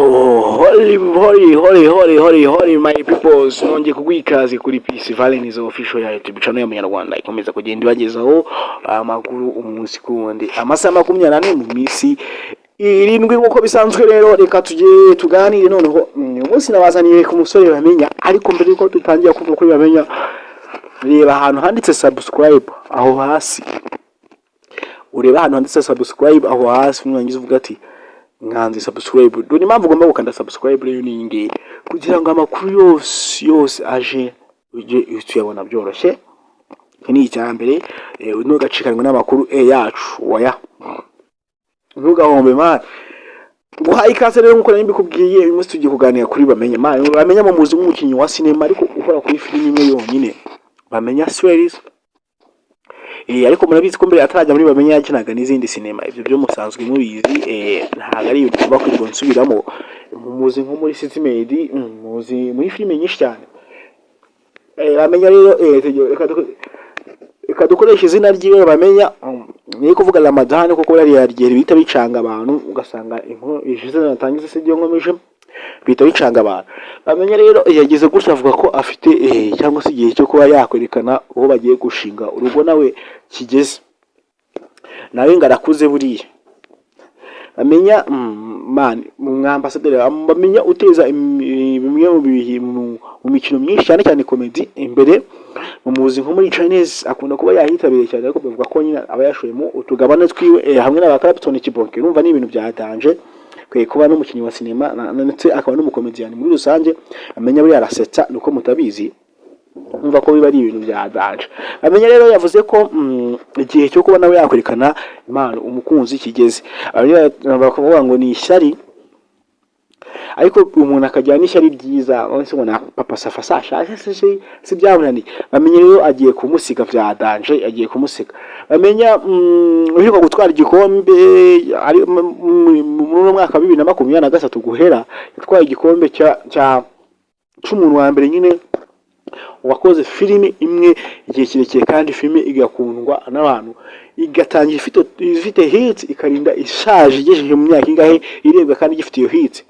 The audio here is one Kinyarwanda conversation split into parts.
Holy, holy, holy, holy, holy, holy, my peoples! Nongeye kuguha ikaze kuri Peace Valens Official ya YouTube channel y'Umunyarwanda, ikomeza kugenda ibagezaho amakuru umunsi ku wundi, amasaha 24 mu minsi 7 nk'uko bisanzwe. Rero reka tujye tuganire noneho. Uyu munsi nabazaniye ku musore Bamenya, ariko mbere yuko dutangira kuvuga kuri Bamenya, reba ahantu handitse subscribe aho hasi, ureba ahantu handitse subscribe aho hasi, nurangiza uvuga ati "Nkanze subscribe." Dore impamvu ugomba gukanda subscribe rero ni iyi ngiyi: kugira ngo amakuru yose yose aje ujye tuyabona byoroshye. Iki ni icya mbere. Ntugacikanwe n'amakuru yacu, oya, ntugahombe man. Guhaye ikaze rero, nkuko nari mbikubwiye, uyu munsi tugiye kuganira kuri Bamenya. Man, Bamenya muzi nk'umukinnyi wa sinema, ariko ukora kuri filime imwe yonyine, Bamenya Series. Ariko murabizi ko mbere atarajya muri Bamenya yakinaga n'izindi sinema. Ibyo byo musanzwe mubizi, ntabwo ari ibintu tugomba kwirirwa nsubiramo. Muzi nko muri City Maid, muzi muri filime nyinshi cyane. Bamenya rero, reka dukoreshe izina ryiwe Bamenya, ni kuvuga Ramadhan, kuko rariya gihe bihita bicanga abantu, ugasanga inkuru izina natangize si ryo nkomeje, bihita bicanga abantu. Bamenya rero yagize gutya avuga ko afite cyangwa se igihe cyo kuba yakwerekana uwo bagiye gushinga urugo nawe kigeze, nawe ngo arakuze buriya. Bamenya, man, mwambasaderi Bamenya uteza bimwe mu bihe mu mikino myinshi, cyane cyane comedy imbere, mumuzi nko muri Chinese, akunda kuba yahitabiriye cyane, ariko bavuga ko nyine aba yashoyemo utugabane twiwe hamwe n'aba Clapton Kibonke. Urumva ni ibintu byatanje kwe kuba n'umukinnyi wa sinema ndetse akaba n'umukomediyani muri rusange. Amenya buriya arasetsa, nuko mutabizi. Umva ko biba ari ibintu bya danger. Bamenya rero yavuze ko igihe cyo kuba nawe yakwerekana impano umukunzi kigeze. Bamwe bakavuga ngo ni ishyari, ariko umuntu akagira n'ishyari ryiza. None se ngo na Papa Safa sashaje se byamunaniye? Bamenye rero agiye kumusiga bya danger, agiye kumusiga. Bamenya uheruka gutwara igikombe ari muri uno mwaka wa 2023 guhera, yatwaye igikombe cya cy'umuntu wa mbere nyine wakoze filime imwe igihe kirekire, kandi filime igakundwa n'abantu, igatangira ifite hit, ikarinda ishaje igejeje mu myaka ingahe irebwa kandi igifite iyo hit.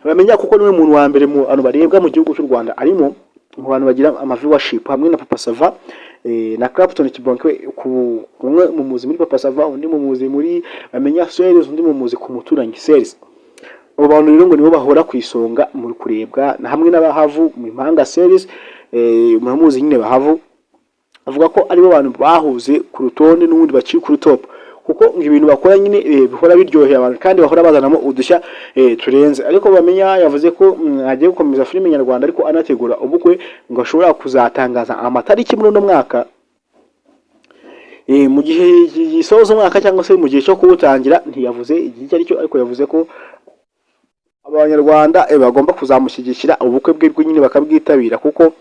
Bamenya kuko niwe muntu wa mbere mu bantu barebwa mu gihugu cy'u Rwanda, arimo mu bantu bagira ama viewership hamwe na Papa Sava na Clapton Kibonke. Ku umwe mu muzi muri Papa Sava, undi mu muzi muri Bamenya Series, undi mu muzi ku Muturanyi Series. Abo bantu rero ngo nibo bahora ku isonga mu kurebwa, na hamwe n'Abahavu mu Impanga Series. Muramuzi nyine Bahavu. Avuga ko aribo bantu bahuze ku rutonde n'ubundi bakiri kuri top, kuko ngo ibintu bakora nyine bihora biryoheye abantu kandi bahora bazanamo udushya turenze. Ariko Bamenya yavuze ko agiye gukomeza filime nyarwanda, ariko anategura ubukwe, ngo ashobora kuzatangaza amatariki muri uno mwaka, mu gihe gisoza umwaka cyangwa se mu gihe cyo kuwutangira. Ntiyavuze igihe icyo ari cyo, ariko yavuze ko Abanyarwanda bagomba kuzamushyigikira, ubukwe bwe nyine bakabwitabira, kuko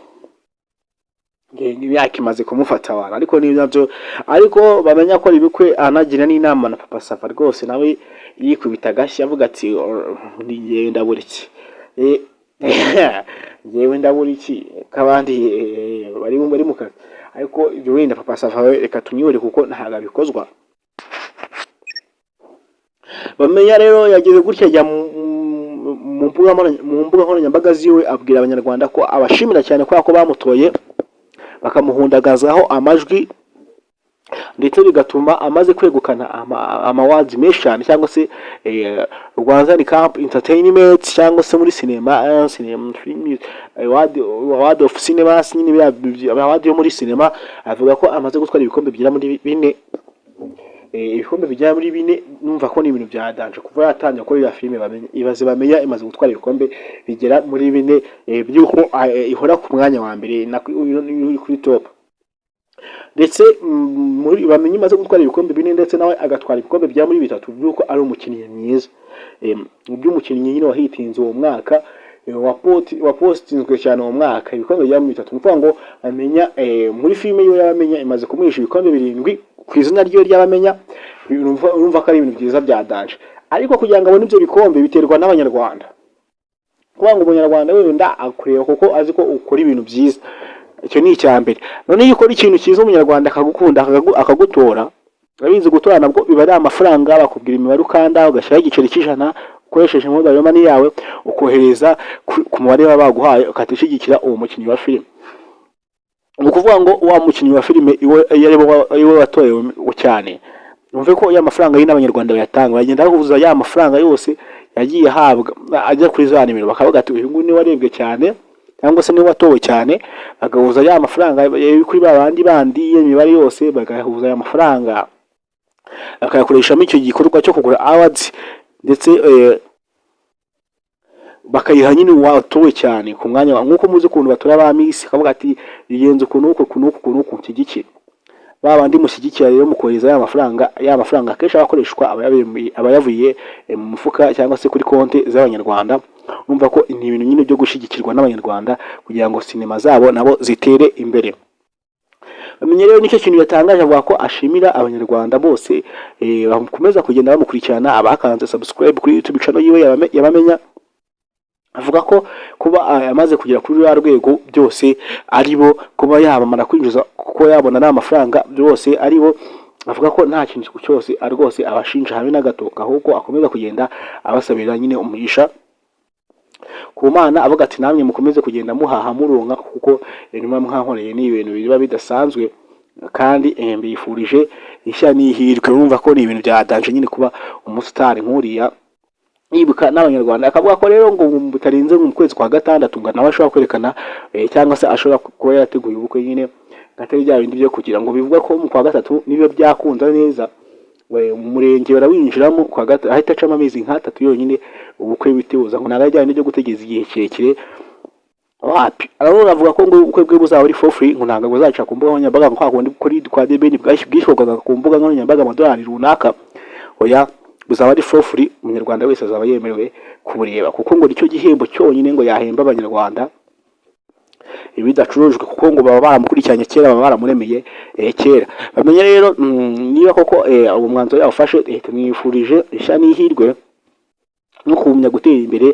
imyaka imaze kumufata abantu. Ariko ni nabyo, ariko Bamenya ko ibikwe, anagira n'inama na Papa Sava rwose, nawe yikubita agashyi avuga ati "Njyewe ndabura iki? Njyewe ndabura iki k'abandi bari mu kazi?" Ariko ibyo wenda Papa Sava we reka tumwihore, kuko ntabwo abikozwa. Bamenya rero yagize gutya ajya mu mbuga nkoranyambaga ziwe, abwira Abanyarwanda ko abashimira cyane kubera ko bamutoye bakamuhundagazaho amajwi, ndetse bigatuma amaze kwegukana ama awards menshi cyane, cyangwa se Rwandan Cup Entertainment, cyangwa se muri cinema, cinema film award, award of cinemas nyine, biriya award yo muri cinema. Avuga ko amaze gutwara ibikombe bigera muri bine, ibikombe bigera muri bine. Numva ko ni ibintu bya danger kuva yatangira gukora iriya filime Bamenya. Ibaze, Bamenya imaze gutwara ibikombe bigera muri bine, by'uko ihora ku mwanya wa mbere uri kuri top. Ndetse muri Bamenya imaze gutwara ibikombe bine, ndetse nawe agatwara ibikombe bya muri bitatu by'uko ari umukinnyi mwiza, mu by'umukinnyi nyine wahitinze uwo mwaka, wapostinzwe cyane uwo mwaka, ibikombe bya muri bitatu. Ni ukuvuga ngo Bamenya muri filime yiwe y'Abamenya imaze kumuhisha ibikombe birindwi ku izina ryiwe ry'Abamenya. Urumva ko ari ibintu byiza bya danger. Ariko kugira ngo abone ibyo bikombe biterwa n'Abanyarwanda, kuvuga ngo Umunyarwanda wenda akureba kuko azi ko ukora ibintu byiza. Icyo ni icya mbere. None iyo ukora ikintu cyiza, Umunyarwanda akagukunda, akagutora. Urabizi, gutora nabwo biba ari amafaranga, bakubwira imibare ukanda, ugashyiraho igiceri cy'100. ukoresheje mobile money yawe, ukohereza ku mubare baba baguhaye, ugahita ushyigikira uwo mukinnyi wa filime. Ni ukuvuga ngo wa mukinnyi wa filime iwe iyo ari we watorewe cyane, numve ko ya mafaranga ye n'Abanyarwanda bayatanga, bagenda bahuza ya mafaranga yose yagiye ahabwa ajya kuri za nimero, bakavuga ati: "Uyu nguyu niwe warebwe cyane", cyangwa se niwe watowe cyane. Bagahuza ya mafaranga yari kuri ba bandi bandi, imibare yose bagahuza ya mafaranga, bakayakoreshamo icyo gikorwa cyo kugura awards, ndetse bakayiha nyine uwatowe cyane ku mwanya nk'uko muzi ukuntu batora ba Miss, akavuga ati: "Bigenze ukuntu uku, ukuntu uku, ukuntu uku, nshyigikire ba bandi." Mushyigikira rero mu kohereza ya mafaranga. Ya mafaranga akenshi aba akoreshwa, aba yavuye mu mufuka cyangwa se kuri konti z'Abanyarwanda. Urumva ko ni ibintu nyine byo gushyigikirwa n'Abanyarwanda kugira ngo sinema zabo nabo zitere imbere. Bamenye rero nicyo kintu yatangaje, avuga ko ashimira Abanyarwanda bose bakomeza kugenda bamukurikirana, abakanze subscribe kuri YouTube channel yiwe yabamenya. Avuga ko kuba amaze kugera kuri ruriya rwego byose ari bo, kuba yabamara kwinjiza, kuko yabona n'amafaranga byose ari bo. Avuga ko nta kintu cyose rwose abashinja habe na gato, ahubwo akomeza kugenda abasabira nyine umugisha ku Mana, avuga ati: "Namwe mukomeze kugenda muhaha muronka, kuko niba mwankoreye ni ibintu biba bidasanzwe, kandi mbifurije ishya n'ihirwe." Urumva ko ni ibintu bya danger nyine kuba umusitari nk'uriya yibuka n'Abanyarwanda. Akavuga ko rero ngo bitarenze mu kwezi kwa gatandatu ngo nawe ashobora kwerekana cyangwa se ashobora kuba yarateguye ubukwe nyine, atari bya bindi byo kugira ngo bivuga ko mu kwa gatatu niba byakunda neza, we mu murenge barawinjiramo kwa gatatu, ahita acamo amezi nk'atatu yonyine ubukwe bitebuza, ngo ntabwo ari bya bindi byo gutegereza igihe kirekire, wapi. Arabona avuga ko ngo ubukwe bwe buzaba ari for free, ngo ntabwo buzaca ku mbuga nkoranyambaga ngo kwa kundi kuri kwa The Ben bwishyurwaga ku mbuga nkoranyambaga amadolari runaka. Oya, buzaba ari for free, Umunyarwanda wese azaba yemerewe kubureba, kuko ngo nicyo gihembo cyonyine ngo yahemba Abanyarwanda bidacurujwe, kuko ngo baba baramukurikiranye kera, baba baramuremeye kera. Bamenye rero niba koko uwo mwanzuro yawufashe, tumwifurije ishya n'ihirwe no kugumya gutera imbere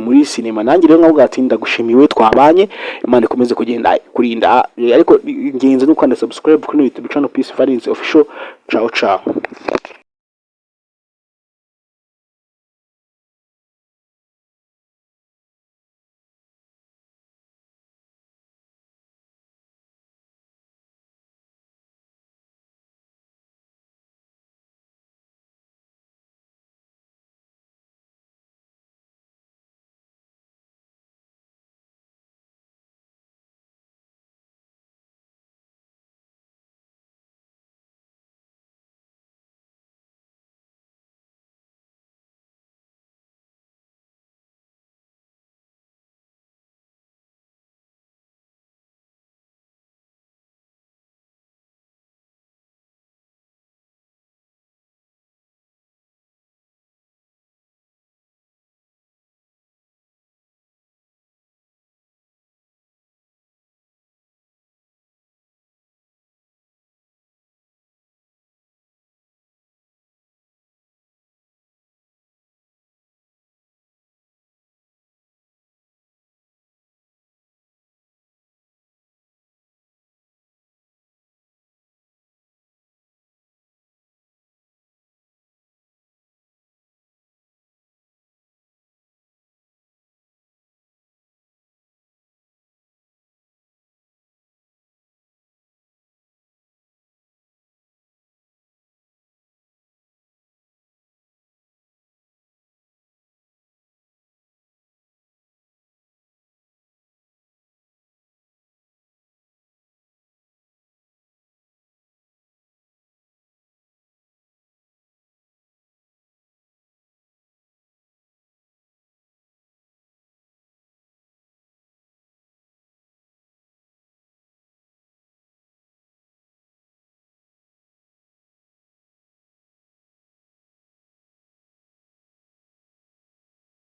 muri sinema. Nanjye rero nkavuga ati: "Ndagushimiwe twabanye, Imana ikomeze kugenda kurinda." Ariko ingenzi ni ukanda subscribe kuri YouTube channel Peace Valence Official. Ciao ciao.